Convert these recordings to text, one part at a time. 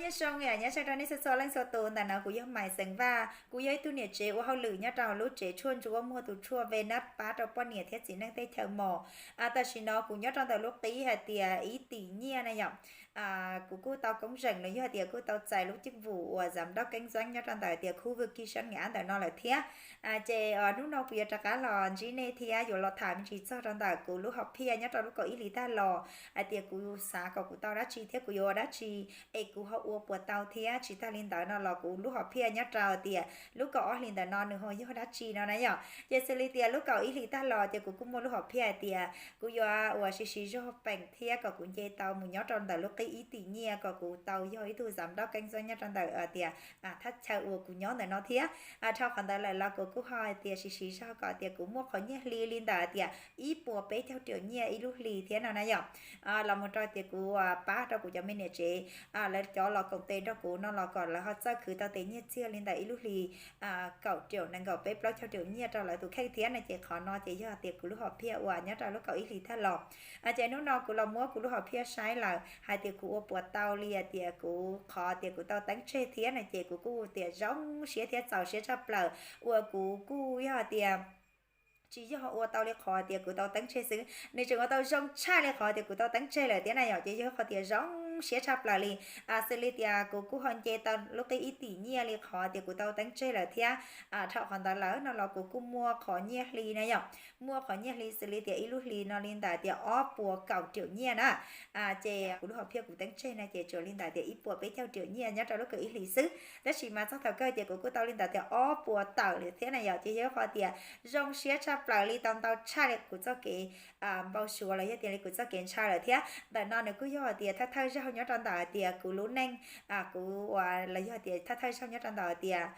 Nyob zoo, nyob zoo rau nej txhua txhua leej txhua tus. Ntawm no kuv yog Maiv Xeev Vaj, kuv yog ib tug niam tsev ua hauj lwm nyob rau lub tsev tshuaj ntsuab muag tus tshuaj Venus pab rau poj niam thiab txiv neej teb chaws mos. Tam sim no kuv nyob rau ntawm lub qib hais tias ib tim nyiaj na yom. Kuv kuj tau koob zeem los yog tias kuj tau txais lub cwj vum uas giám đốc kinh doanh nyob rau ntawm tias khu vực kinh doanh ntawm no lawm thiab. Ces hnub no kuv yuav rov qab los ntsib nej thiab yuav los tham me ntsis txog rau ntawm kuv lub hom phiaj nyob rau lub kaum ib hlis tag los hais tias kuv xav kom kuv tau dab tsi thiab kuv yuav ua dab tsi es kuv ho ua puas tau thiab tsis tag li ntawd no los kuv lub hom phiaj nyob rau tias lub kaum ob hlis ntawm no nws ho yog dab tsi no na yom. Ces xws li tias lub kaum ib hlis tag los ces kuv kuj muaj lub hom phiaj hais tias kuv yuav uas siv siv zog peem thiab kom kuv nce tau mus nyob rau ntawm lub qib ib tim nyiaj kom kuv tau yog ib tug giám đốc kinh doanh nyob rau ntawm tias thaj chaw uas kuv nyob ntawm no thiab. Dhau qhov ntawd lawm los kuv kuj ho hais tias siv siv zog kom tias kuv muaj qhov nyiaj hli li ntawm tias ib puas peb caug triệu nyiaj ib lub hlis thiab no na yom. Los mus rau tias kuv pab rau kuv cov me niam tsev lawv cov los koom tes rau kuv no los kom lawv ho txawj khwv tau tes nyiaj txiag li ntawm ib lub hlis kaum triệu nees nkaum peb plaub caug triệu nyiaj rau lawv tus kheej thiab no ces qhov no ces yog tias kuv lub hom phiaj uas nyob rau lub kaum ib hlis tag los. Ces hnub no kuv los muab kuv lub hom phiaj saib lawm hais tias kuv ua puas tau li tias kuv qhov tias kuv tau teeb tseg thiab no ces kuv kuj tias zoo siab thiab txaus siab tshaj plaws uas kuv kuj yog tias tsis yog ua tau li qhov tias kuv tau teeb tseg xwb, nws tseem ua tau zoo tshaj li qhov tias kuv tau teeb tseg lawm thiab na yom. Ces yog qhov tias zoo siab tshaj plaws li. Xws li tias kuv kuj ho nce tau lub qib ib tim nyiaj li qhov tias kuv tau teeb tseg lawm thiab. Dhau qhov ntawd lawm no los kuv kuj muaj qhov nyiaj hli na yom, muaj qhov nyiaj hli xws li tias ib lub hlis no li ntawm tias ob puas kaum triệu nyiaj na. Ces kuv lub hom phiaj kuv teeb tseg no ces tsuas li ntawm tias ib puas peb caug triệu nyiaj nyob rau lub kaum ib hlis xwb, tab sis mas txog thaum kawg ces kuv kuj tau li ntawm tias ob puas tawm lawm thiab na yom. Ces yog qhov tias zoo siab tshaj plaws li, tau ntau tshaj li kuv txoj kev npau suav los yog tias li kuv txoj kev ntshaw lawm thiab. Ntawm no nws kuj yog tias thawj thawj zaug nyob rau ntawm tias kuv lub neej, kuv uas los yog tias thawj thawj zaug nyob rau ntawm tias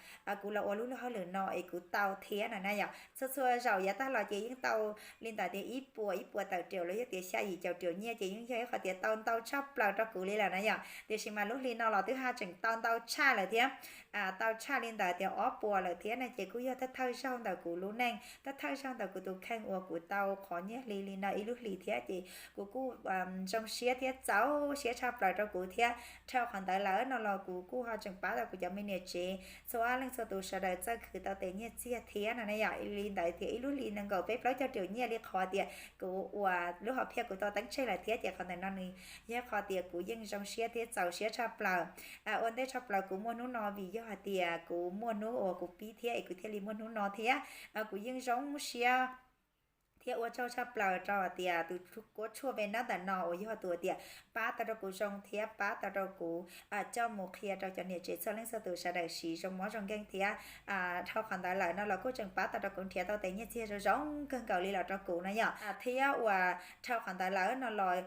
kuv los ua lub luag hauj lwm no es kuv tau thiab no na yom. Txhua txhua zaum yav tag los ces yeej tau li ntawm tias ib puas ib puas tawm triệu los yog tias xya yim caum triệu nyiaj ces yeej yog ib qhov tias tau ntau tshaj plaws rau kuv li lawm na yom. Tiam sis mas lub hli no los twb haj tseem tau ntau tshaj lawm thiab, tau tshaj li ntawm tias ob puas lawm thiab no ces kuj yog thawj thawj zaug ntawm kuv lub neej, thawj thawj zaug ntawm kuv tus kheej uas kuv tau qhov nyiaj hli li no ib lub hlis thiab ces kuv kuj zoo siab thiab txaus siab tshaj plaws rau kuv thiab. Dhau qhov ntawd lawm no los kuv kuj ho tseem pab tau kuv cov me niam tsev txhua leej txhua tus sawv daws txawj khwv tau tes nyiaj txiag thiab no ne yom. Li ntawd tias ib lub hli nees nkaum peb plaub caug triệu nyiaj li qhov tias kuv uas lub hom phiaj kuv tau teeb tseg lawm thiab ces qhov ntawm no nws yog qhov tias kuv yeej zoo siab thiab txaus siab tshaj plaws. Ua ntej tshaj plaws kuv muaj hnub no vim yog hais tias kuv muaj hnub uas kuv pib thiab es kuv thiaj li muaj hnub no thiab. Kuv yeej zoo siab thiab ua tsaug tshaj plaws rau tias tus kuab tshuaj Venus ntawm no uas yog tus tias pab tau rau kuv zoo thiab pab tau rau kuv coj mus qhia rau cov niam tsev txhua leej txhua tus sawv daws siv zoo mob zoo nkeeg thiab. Dhau qhov ntawd lawm no los kuj tseem pab tau rau kuv nrhiav tau tes nyiaj txiag zoo zoo kawg nkaus li los rau kuv no yom. Thiab uas dhau qhov ntawd lawm no los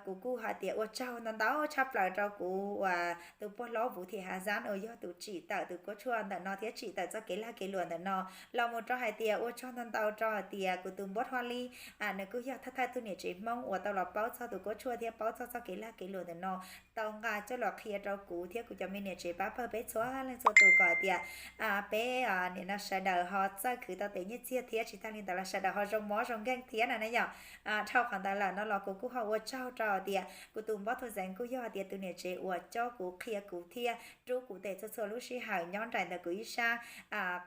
kuv kuj hais tias ua tsaug ntau ntau tshaj plaws rau kuv uas tus pog hlob Vuv Thim Hav Zab uas yog tus tsim tawm tus kuab tshuaj ntawm no thiab tsim tawm txoj kev lag kev luam ntawm no los mus rau hais tias ua tsaug ntau ntau rau hais tias kuv tus npab Huab Lib, nws kuj yog thawj thawj tug niam tsev Hmoob uas tau los paub txog tus kuab tshuaj thiab paub txog txoj kev lag kev luam ntawm no, tau nqa coj los qhia rau kuv thiab kuv cov me niam tsev pab pawg peb txhua leej txhua tus kom hais tias peb nim no sawv daws ho txawj khwv tau tes nyiaj txiag thiab tsis tag li ntawd los sawv daws ho zoo mob zoo nkeeg thiab no ne yom. Dhau qhov ntawd lawm no los kuv kuj ho ua tsaug rau tias kuv tus npab Thum Zeev kuj yog tias tus niam tsev uas coj kuv qhia kuv thiab rub kuv tes txhua txhua lub sij hawm nyob nraim ntawm kuv ib sab,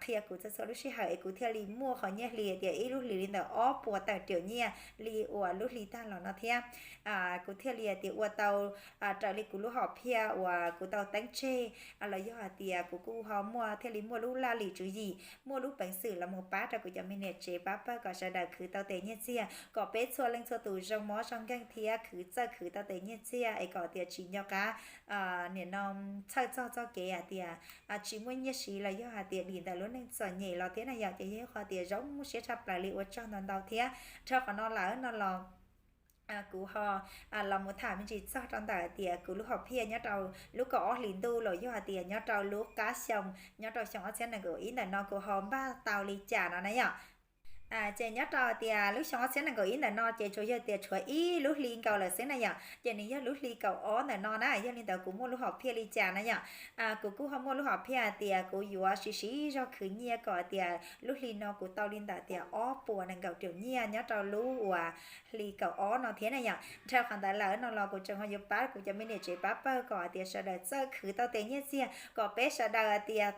qhia kuv txhua txhua lub sij hawm es kuv thiaj li muaj qhov nyiaj hli tias ib lub hlis li ntawm ob puas tawm triệu nyiaj li uas lub hli tag los no thiab. Kuv thiaj li tias ua tau raws li kuv lub hom phiaj uas kuv tau teeb tseg los yog hais tias kuv kuj ho muaj thiaj li muaj lub laj lim tswv yim, muaj lub peev xwm los mus pab rau kuv cov me niam tsev pab pawg kom sawv daws khwv tau tes nyiaj txiag kom peb txhua leej txhua tus zoo mob zoo nkeeg thiab khwv txawj khwv tau tes nyiaj txiag es kom tias tsis nco qab nim no txhawj txog txoj kev hais tias tsis muaj nyiaj siv los yog hais tias dim ntawm lub neej txom nyem los thiab na yom. Ces yog qhov tias zoo siab tshaj plaws li ua tsaug ntau ntau thiab. Dhau qhov no lawm no los kuv ho los mus tham me ntsis txog rau ntawm hais tias kuv lub hom phiaj nyob rau lub kaum ob hlis ntuj los yog hais tias nyob rau lub qab xyoo nyob rau xyoo ob txhiab nees nkaum ib ntawm no kuv ho npaj tau li cas no na yom. Ces nyob rau tias lub xyoo ob txhiab nees nkaum ib ntawm no ces tsuas yog tias tshuav ib lub hli nkaus lawm xwb na yom, ces nws yog lub hli kaum ob ntawm no na. Yog li ntawd kuv muaj lub hom phiaj li cas na yom? Kuv kuj ho muaj lub hom phiaj hais tias kuv yuav siv siv zog khwv nyiaj kom tias lub hli no kuv tau li ntawm tias ob puas nees nkaum riaum nyiaj nyob rau lub uas hli kaum ob no thiab na yom. Dhau qhov ntawd lawm no los kuv tseem ho yuav pab kuv cov me niam tsev pab pawg kom hais tias sawv daws txawj khwv tau tes nyiaj txiag kom peb sawv daws hais tias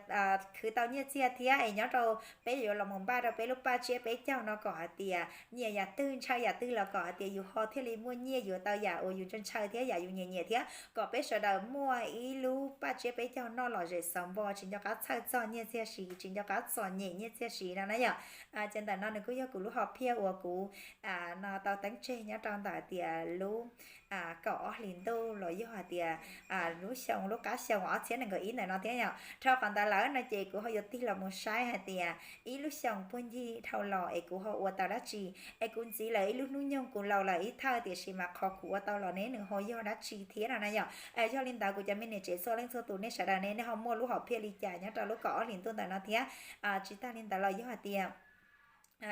khwv tau nyiaj txiag thiab es nyob rau peb yuav los mus npaj rau peb lub paj tsiab peb caug no kom hais tias nyiam yam twg ntshaw yam twg los kom hais tias yus ho thiaj li muaj nyiaj yuav tau yam uas yus ntshaw ntshaw thiab yam yus nyiam nyiam thiab kom peb sawv daws muaj ib lub paj tsiab peb caug noj lom zem xauv npo tsis nco qab txhawj txog nyiaj txiag siv, tsis nco qab txom nyem nyiaj txiag siv no na yom. Ces ntawm no nws kuj yog kuv lub hom phiaj uas kuv no tau teeb tseg nyob rau ntawm tias lub kaum ob hlis ntuj los yog hais tias lub xyoo lub qab xyoo ob txhiab nees nkaum ib ntawm no thiab yom. Dhau qhov ntawd lawm no ces kuv ho yuav tig los mus saib hais tias ib lub xyoo puag ncig dhau los es kuv ho ua tau dab tsi, es kuv ntxiv lawm ib lub hnub nyoog kuv laus lawm ib thawj tiam sis mas qhov kuv ua tau los ne nws ho yog dab tsi thiab no na yom. Yog li ntawd kuv cov me niam tsev txhua leej txhua tus nej sawv daws ne nej ho muaj lub hom phiaj li cas nyob rau lub kaum ob hlis ntuj ntawm no thiab? Tsis tag li ntawd los yog hais tias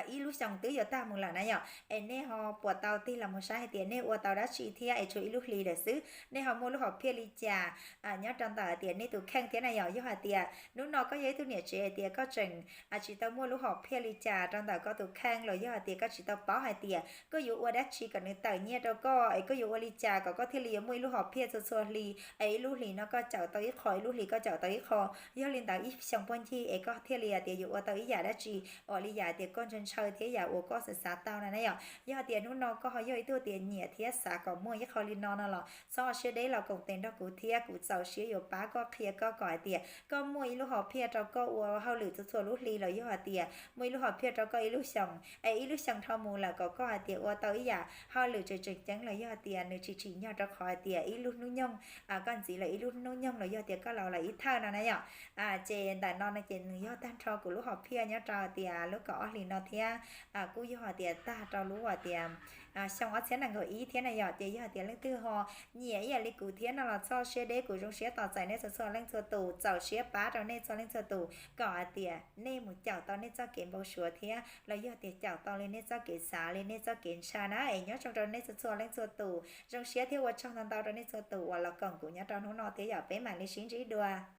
ib lub xyoo twb yuav tag mus lawm na yom, es nej ho puas tau tig los mus saib hais tias nej ua tau dab tsi thiab es tshuav ib lub hlis lawm xwb nej ho muaj lub hom phiaj li cas nyob rau ntawm hais tias nej tus kheej thiab na yom? Yog hais tias hnub no koj yog ib tug niam tsev hais tias koj tseem tsis tau muaj lub hom phiaj li cas rau ntawm koj tus kheej los yog hais tias koj tsis tau paub hais tias koj yuav ua dab tsi kom nws tawm nyiaj rau koj es koj yuav ua li cas kom koj thiaj li yuav muaj ib lub hom phiaj txhua txhua hli, es ib lub hlis no koj cawm tau ib qho, ib lub hlis koj cawm tau ib qho. Yog li ntawd ib xyoo puag ncig es koj thiaj li hais tias yuav ua tau ib yam dab tsi uas li yam tias koj ntshaw ntshaw thiab yam uas koj xav xav tau na na yom. Yog hais tias hnub no koj ho yog ib tug tias nyiam thiab xav kom muaj ib qho li no no los txhob siab deb los koom tes nrog kuv thiab kuv txaus siab yuav pab koj qhia koj kom hais tias koj muaj ib lub hom phiaj rau koj ua hauj lwm txhua txhua lub hli los yog hais tias muaj ib lub hom phiaj rau koj ib lub xyoos es ib lub xyoos dhau mus lawm kom koj hais tias ua tau ib yam hauj lwm tseem tseem ceeb los yog hais tias nws tsis tsim nyog rau qhov hais tias ib lub hnub nyoog koj ntxiv lawm ib lub hnub nyoog los yog tias koj laus lawm ib thawj no na yom. Ces ntawm no no ces nws yog tag nrho kuv lub hom phiaj nyob rau hais tias lub kaum ob hlis no thiab kuj yog hais tias tag rau lub hais tias xyoo ob txhiab nees nkaum ib thiab na yom. Ces yog hais tias leej twg ho nyiam ib yam li kuv thiab no los txhob siab deb, kuv zoo siab tos txais nej txhua txhua leej txhua tus, txaus siab pab rau nej txhua leej txhua tus kom hais tias nej mus caum tau nej txoj kev npau suav thiab los yog tias caum tau li nej txoj kev xav li nej txoj kev ntshaw na. Es nyob zoo rau nej txhua txhua leej txhua tus, zoo siab thiab ua tsaug ntau ntau rau nej txhua tus uas los koom kuv nyob rau hnub no thiab yom, peb mam li sib ntsib dua.